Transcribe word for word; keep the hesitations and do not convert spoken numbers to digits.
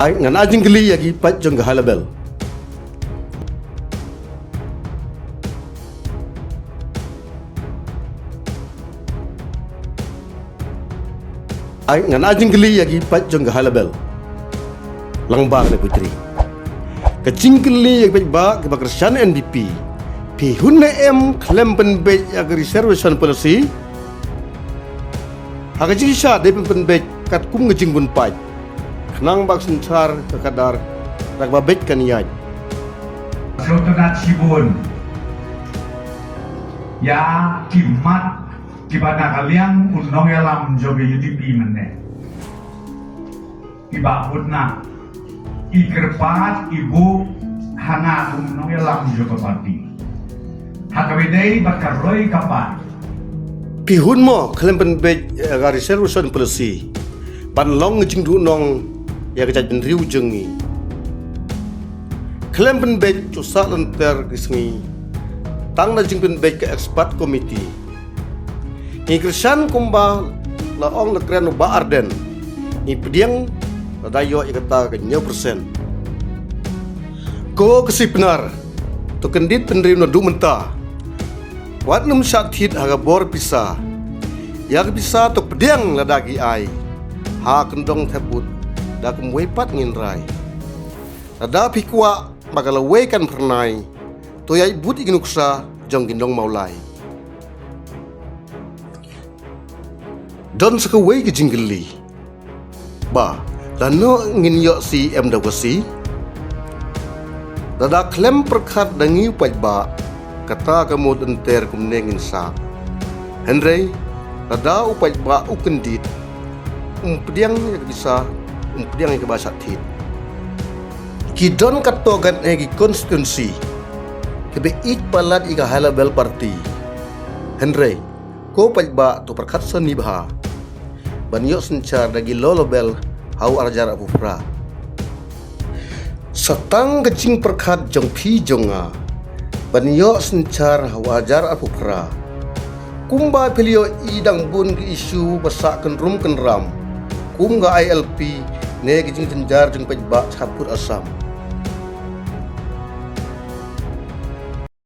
Ai ngan ai jingkylli ïa ki paid jong ka High Level. Ai ngan ai jingkylli ïa ki paid jong ka High Level. Lang ba ka Putri. Ka jingkylli ïa ki paidbah kiba kyrshan N D P. Phi hun ne em khlem pynbeit ïa ka reservation policy? Ha ka jingshisha dei pynbeit katkum ka jingbun paid. Khnang ba ka synshar ka khadar da kaba beit kan ïaid. Sngewtynnat shibun ïa ki mat kiba na ka liang u nongïalam jong ka U D P mynne. I Bah Butna i kyrpad i buh ha nga kum u nongïalam jong ka party. Ha kaba ïadei bad ka roi ka par. Phi hun mo khlem pynbeit ïa ka reservation policy ban long ka jingduhnong ïa ka jaitbynriew jong ngi. Khlem pynbeit, ju sah lynter ki sngi tang da jingpynbeit ka expert committee. Ngi kyrshan kumba la ong, la kren u Bah Ardent. Ngi pdiang lada ïoh ïa kata ka hynñiew percent. Ko ka Sipnar, to kyndit bynriew naduh mynta. Wat nym shah thied ha ka bor pisa. Ïa ka pisa to pdiang lada ki ai ha kyndong thep vote, da kumwei pat ngin rai. Lada phi kwah ba ka lawei kan phyrnai, to ïaid bud ïa ki nuksa jong ki nong Mawlai. Don sa kawei ka jingkylli ba lano ngin ïoh C E M da ka C? Lada khlem pyrkhat da ngi u paidbah, kata ka mut ynter kumne ngin sah. Hynrei lada u paidbah u kyndit, um pdiang ïa ka pisa, um pdiang ïa kaba shah thied. Ki don katto katne ki constituency kiba ïeit palat ïa ka High Level Party. Hynrei ko paidbah, to pyrkhat sani bha ban ïoh synshar da ki low level ha u arhajar arphew phra. Sa tang ka jingpyrkhat jong phi jong nga ban ïoh synshar ha u arhajar arphew phra. Kumba phi la ïohi, dang bun ki issue ba sah kynrum kynram, kum ka I L P ne ki jingjynjar jong paidbah shaphud Assam.